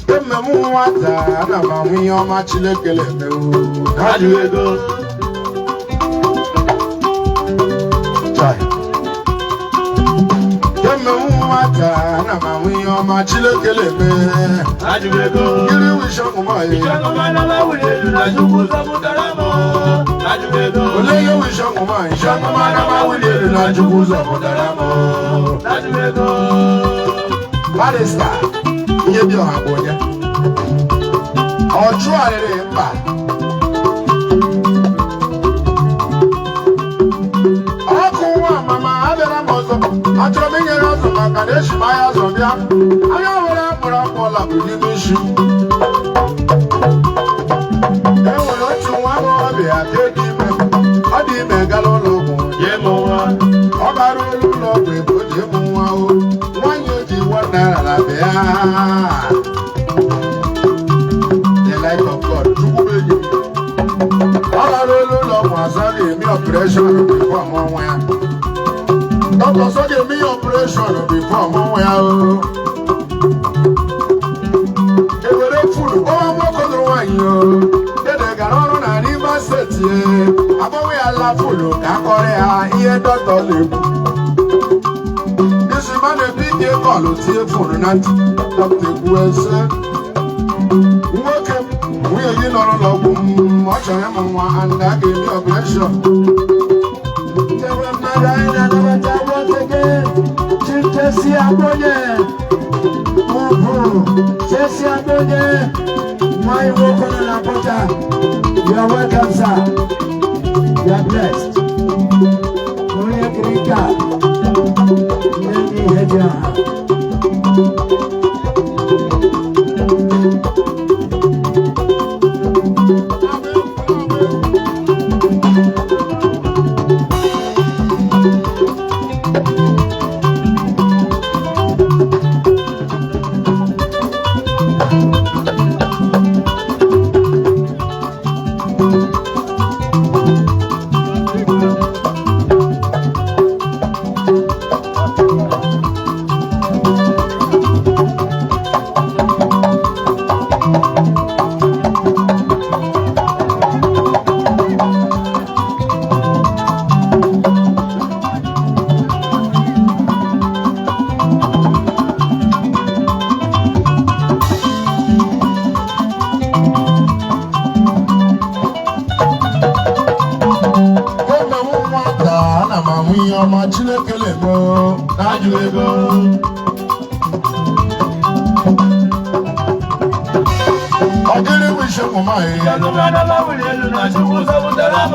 Kemgbe m nwata, ana m ahụ ihe ọma Chineke na-emewo. Ajụ ego. Chai. Kemgbe m nwata, ana m ahụ ihe ọma Chineke na-eme. Ajụ ego. Gịnị wụ isi ọmụma ya? Ịchọgọmana ma wuli elu na Chukwu zọpụtara m. Ajụ ego. Olee ihe wụ isi ọmụma? Isi ọmụma na m awụli elu na Chukwu zọpụtara m. Ajụ ego. Barrister, ihe dị ọha bụ onye. Ọ chụgharịrị mba. Ọkụ nwa mama abịara m ọzọ. Achọrọ m inyere ọzọ maka na esi m ahịa azụ bịa. Anya were akpụrụ akpụla bụ n'ime isi. E nwere otu nwa agbọghọbịa nke dị ime. Ọ dị ime gara ụlọ ọgwụ Nye m nwa. Ọ gara ụlọ ọgwụ ebe o ji ịmụ nwa o. Nwaanyị o ji ₦1 na bịa. The light of God. Chukwu bụ enyi m. Ọ gara ụlọ ọgwụ azọ ga-eme operation before ọmụọ nwa ya. Dọkịta sọ ga-eme ya operation before ọmụọ nwa ya o. Ewere furu ọnwa nwoke lụrụ nwaanyị o. Dede gara ọrụ na Rivers State ye. Agbanwe ya la furu ka akọrọ ya ihe dọkịta na-ekwu. Isi ma na-ebi ike call tie phone na ntị. Dọkịta ekwu ese. Nwoke m, nwunye gị nọrọ n'ọgwụ m, ọ chọrọ ịmụ nwa and a ga-eme operation. Ndewe mmadụ, anyị na-anabata once again Chief Jesse Agbonye Ugwu. Jesse Agbonye, nwanyị nwoke nọ na Abuja. You are welcome, sir. You are blessed. Onye kiri nke a, ihe ndị ihe dị ọha. Kemgbe m nwata, ana m ahụ ihe ọma Chineke na-eme o. Ajụ ego. Ọ dịrị bụ isi ọmụma ya? Ịchọgọmana ma wuli elu na Chukwu zọpụtara m.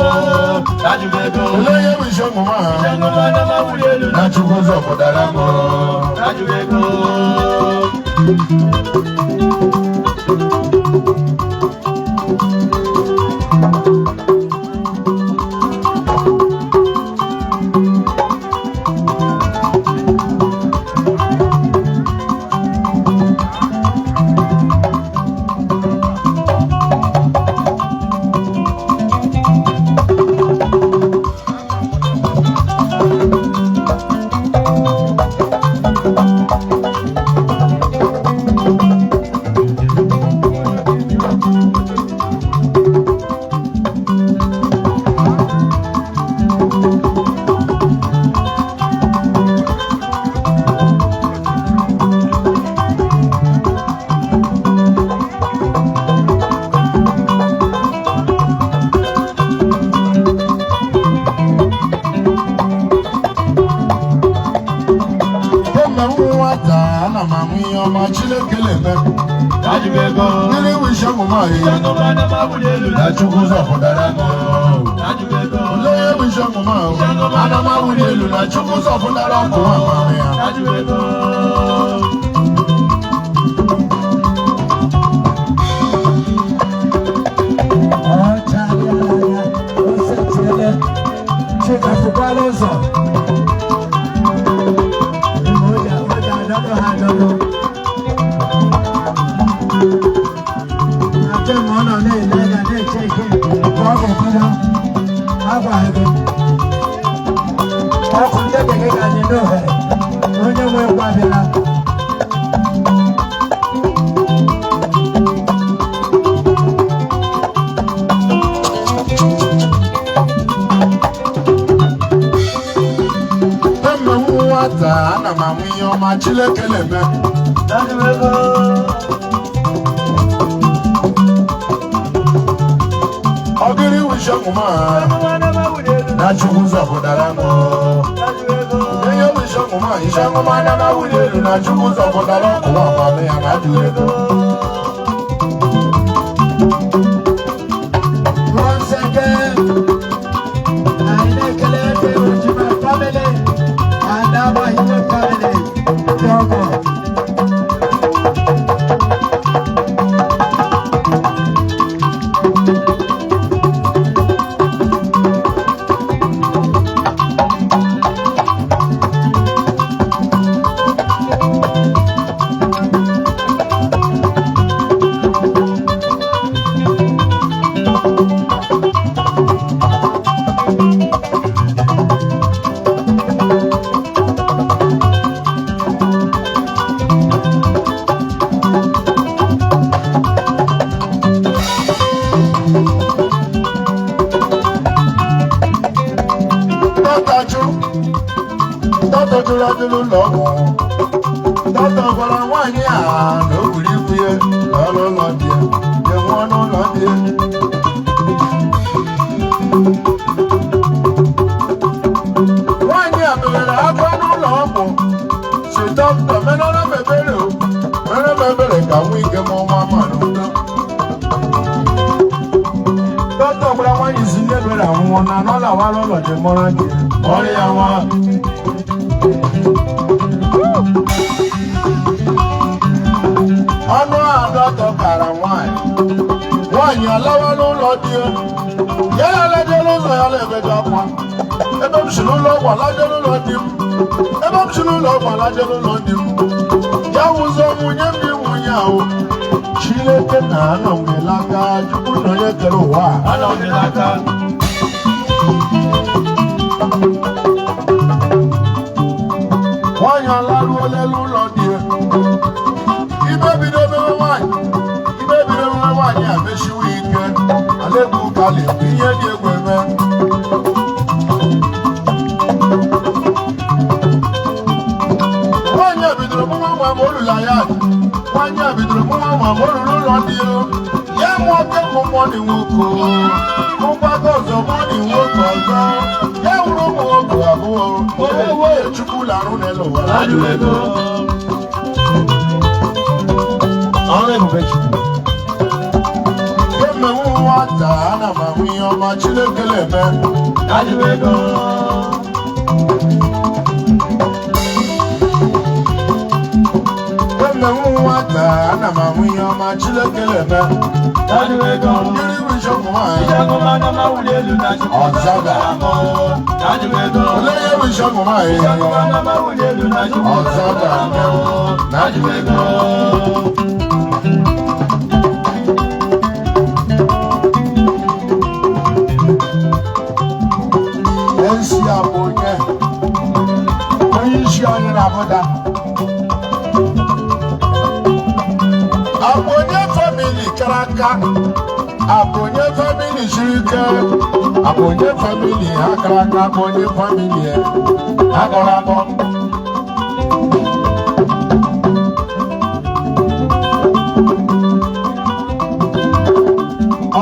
Ajụ ego. Olee ihe bụ isi ọmụma ha? Ịchọgọmana ma wuli elu Na Chukwu zọpụtara m. Ajụ ego. Kemgbe m nwata, ana m ahụ ihe ọma Chineke na-eme. Ajụ ego. Gịnị bụ isi ọmụma ya? Ịchọgọmana ma wuli elu Na Chukwu zọpụtara m. Ajụ ego. Olee ihe bụ isi ọmụma ahụ? Ana m awụli elu na Chukwu zọpụtara ọkụ nwa amama ya. Ajụ ego. Ọcha abịala ya, o setiele. Chika fụkwala ụzọ. O ji adọdọ ha adọdọ. Na kemgbe ọ nọ na-ele anya na-eche ike ka ọ ga-ebido, agwaghị gị. Ọkụ ndị gị ga-adị n'ohere. Onye nwe nkwa abịala. Nwata, ana m anwụ ihe ọma Chineke na-eme. Ọgịrị wishọngụma na Chukwu zọpụtara m. Ihe wishọngụma ishọngụma na m awụli elu na Chukwu zọpụtara ọkụwa ọmamị ya na ajụ ego. Once again, anyị na-ekele the Ojima family and Abahiwe family. Ọgọ. Dọkịta jụ, dọkịta jụrụ ajụrụ ụlọ ọgwụ. Dọkịta gwara nwaanyị a na o buru ibu ya n'ọrụ ụlọ dị ya, ya nwụọ n'ụlọ dị ya. Nwaanyị a meghere aka n'ụlọ ọgwụ si dọkịta, menara m ebere o, mere m ebere ka nwa ike mụọ nwa ma n'udo. Dọkịta gwara nwaanyị si ndị ebere anwụọ na n'ọla wara ụlọ dị mụrụ gị ọrịa ya nwa. Ọnụ a dọkịta kara nwaanyị, nwaanyị alawa n'ụlọ di ya, ya alajela ụzọ ya na-ebeje akwa. Ebe m si n'ụlọ ọgwụ alaje n'ụlọ di m, ebe m si n'ụlọ ọgwụ alaje n'ụlọ di m, ya wụzọ nwunye m dị nwunye ahụ. Chineke na anọ m n'aka Chukwu na onye kere ụwa a. Anọ m n'aka. Nwaanyị alaruola n'ụlọ di ya. Ibe bido mewe nwaanyị, ibe bido mewe nwaanyị a meshiwe ike ala-egwu ụka na-ekwu ihe dị egwu eme. Nwaanyị a bidoro mụwa nwa ma o ruru ya, nwaanyị a bidoro mụwa nwa ma o ruru ụlọ di ya, ya mụọ kemgbe mụọ dị nwoke, mụkwago ọzọ mụọ dị nwoke ọzọ, ya wụrụ ụmụ nwoke abụọ. Owewe Chukwu larụ n'elu ụwa. Ajụ ego. Ọrụ ebube Chukwu. Kemgbe m nwata, ana m ahụ ihe ọma Chineke na-eme. Ajụ ego. Kemgbe m nwata, ana m ahụ ihe ọma Chineke na-eme. Ajụ ego. Mmiri wishọpụ nwaanyị. Ịchagụma na mawuli elu na Chukwu Ọzaga. zọpụtara m. Ajụ ego. Olee ihe wishọpụ nwaanyị? Ịchagụma na mawuli elu na Chukwu Ọzaga. zọpụtara m. Ajụ ego. Esi a bụ onye onye isi anyị na-abụda. Abụ onye family kara aka, abụ onye family siri ike, abụ onye family ha kara aka, abụ onye family ha kọrọ akọ.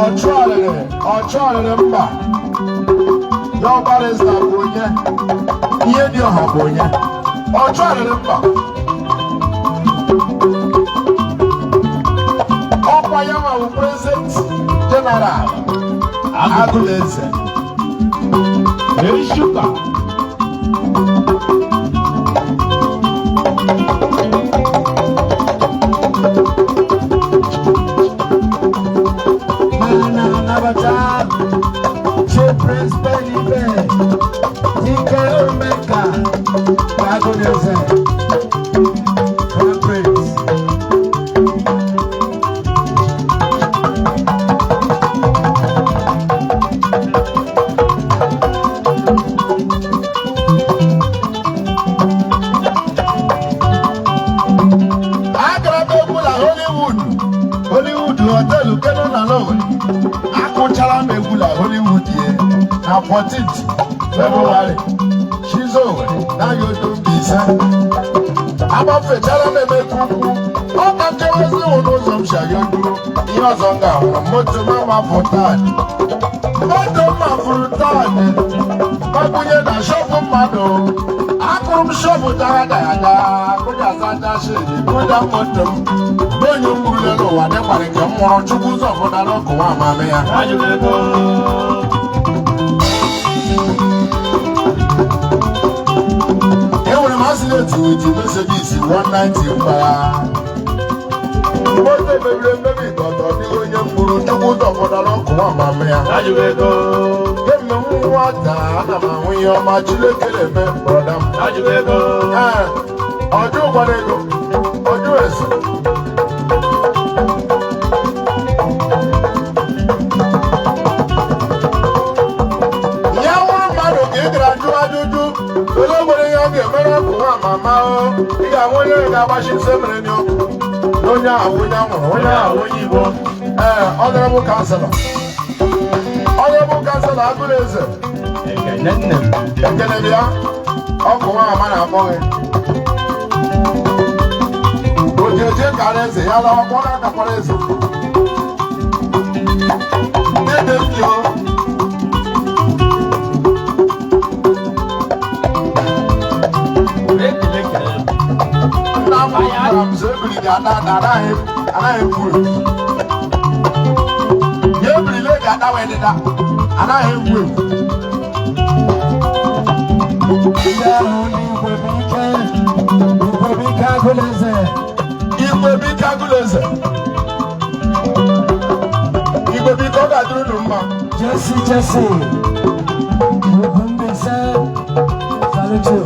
Ọchụ ọrịrị, ọchụ ọrịrị mba. Ya barrister bụ onye ihe dị ọha bụ onye ọchụ ọrịrị mba. Ọkwa ya nwa bụ president general Agụleze. Eshuka. Mana anabata Chief Prince Benibe Dike Omeka Agụneze Crown Prince. Agara m egwu na Hollywood, Hollywood Hotel nke nọ na Lowell. Akụchara m egwu na Hollywood ye na 14th February. Shizo Owere n'ahịa odo Mbaise. Agbafechara m Emeka Ukwu, ọ ka nchewezi hụ n'ụzọ m si aga duru ihe ọzọ m ga-ahụ moto m amafụ taadị, moto m mafuru taadị gbakwunye na shop mmadụ. Akụrụ m shop dara dara dara, kụja sacha shedi, kụja moto m n'onye m burule n'ụwa dịkwara nke m nwụrụ. Chukwu ụzọ fụdara ọkụwa amami ya. Ajụgo. Enwere m accident with Mercedes 190 mgbagha. Moto mebiri emebi gọtọ, dịghị onye m gburu. Chukwu ụzọ fụdara ọkụwa amami ya. Ajụgo. Kemgbe m nwata, ana m ahụ ihe ọma Chineke na-eme, brother m. Ajụgo. Ee, ọjụ gwara ego ọjụ ese. Ya nwụrụ mmadụ ka ị gara jụọ ajụjụ ole nwere ihe ọ ga-emere ọkụ nwa mama o. Ị ga-ahụ onye ga-agbachi nse mere n'ọkụ na onye ahụ, onye anwụrụ, onye ahụ, onye Igbo. Ee, honorable councillor, honorable councillor Agụrụ Eze. Ekene nne m. Ekele bịa, ọkụ nwa ama na-akpọ gị. Ojeje kara eze ya lawa, kpọrọ akakwara eze. Dede m yo. Ekele kele. Nna m gwara m sị ebiri gị ada ada, anaghị ekwu ekwu. Ya ebirile gị ada wee dịda, anaghị ekwu ekwu. Ndị ahụ n'Igwebike, Igwebike Agụleze. Igwebike Agụleze, Igwebike, ọ ga-adịrị unu mma. Jesse Jesse, Ugwu Mbaise, salute you.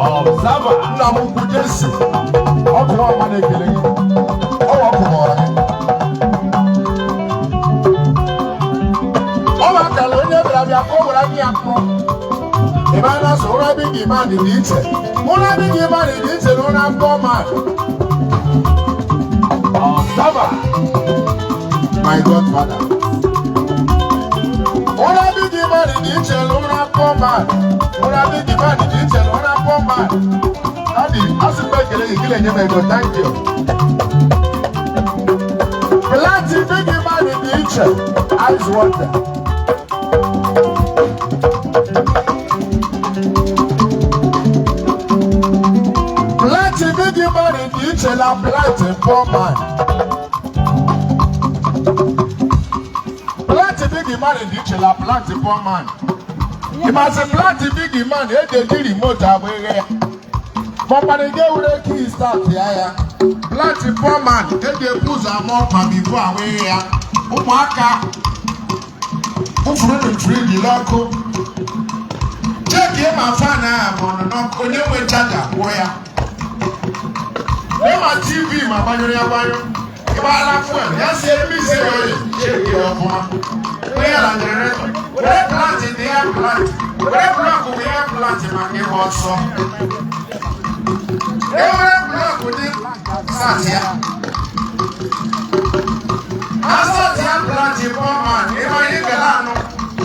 Observer. Nna m ukwu Jesi, ọkụ nwa ọma na-ekele gị. Ọwa ọkụ mọrọ gị. Ọ makala onye bịara bịa ka o were anya ya kpụọ. Ebe a na-asụ ụra big man dị iche, ụra big man dị iche na ụra poor man. Observer. My godfather, ụra big man dị iche na ụra poor man. Ụra big man dị iche na ụra poor man. Daddy, asị m ekele gị, gị na-enye m ego, thank you. Plenty big man dị iche, ice water. Plenty big man dị iche na plenty poor man. Plenty big man dị iche na plenty poor man. Ịmasị plenty big man eji eji remote agba eghe ya. Maọkwana gị ewere key start ya ya. Plenty poor man eji ebu ụzọ ama ọkwa before agba eghe ya. Ụmụaka ụfụrụ fridge n'ọkụ. Check ma fan ahụ ma ọ nọ n'ọkụ, onye nwe charger kwụọ ya. Ịma TV ma gbanyụrụ ya gbanyụ. Ịgbala fuel ya si ebe isi ya oyi, check ya ọfụma. Were ya na generator. Were plant dị ya plant. Were block bụ ya plant maka ịgba ọsọ. Ewere block dị start ya. Asat ya plant poor man, ịma ihe gara anụ.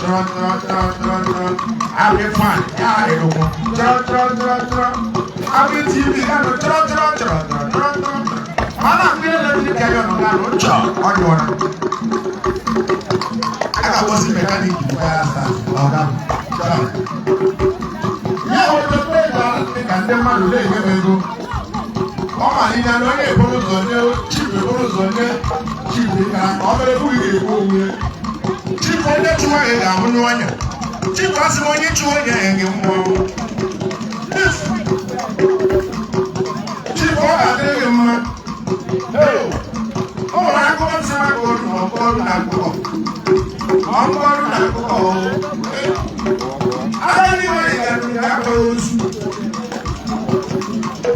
Trọ trọ trọ trọ trọ. Abi fan ya erukwu. Trọ trọ trọ trọ. Abi TV ya nụ trọ trọ trọ trọ trọ trọ. Mana ndị electric iron ga nụ chọ ọ nyụọra. A ga-akpọzi mechanic bụkwa ya start ọga m. Chọ. Ya weta ego dị ka ndị mmadụ na-enye m ego. Ọ malite na onye eburu ụzọ nye chief, eburu ụzọ nye chief kara ka ọ mere ebughị ga-egbu onwe. Chief, onye chụwa gị ga-ahụ n'ọnya. Chief asị m onye chụwa onye ahụ gị mmụọ. Chief, ọ ga-adịrị gị mma. O nwere akụkọ nsị maka ọrụ ma ọ bụ ọrụ na akụkọ. Ma ọ bụ ọrụ na akụkọ o. Aka ndị nwere ga-akpọ ozu.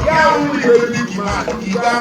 Ya wụ ndị big man, ị ga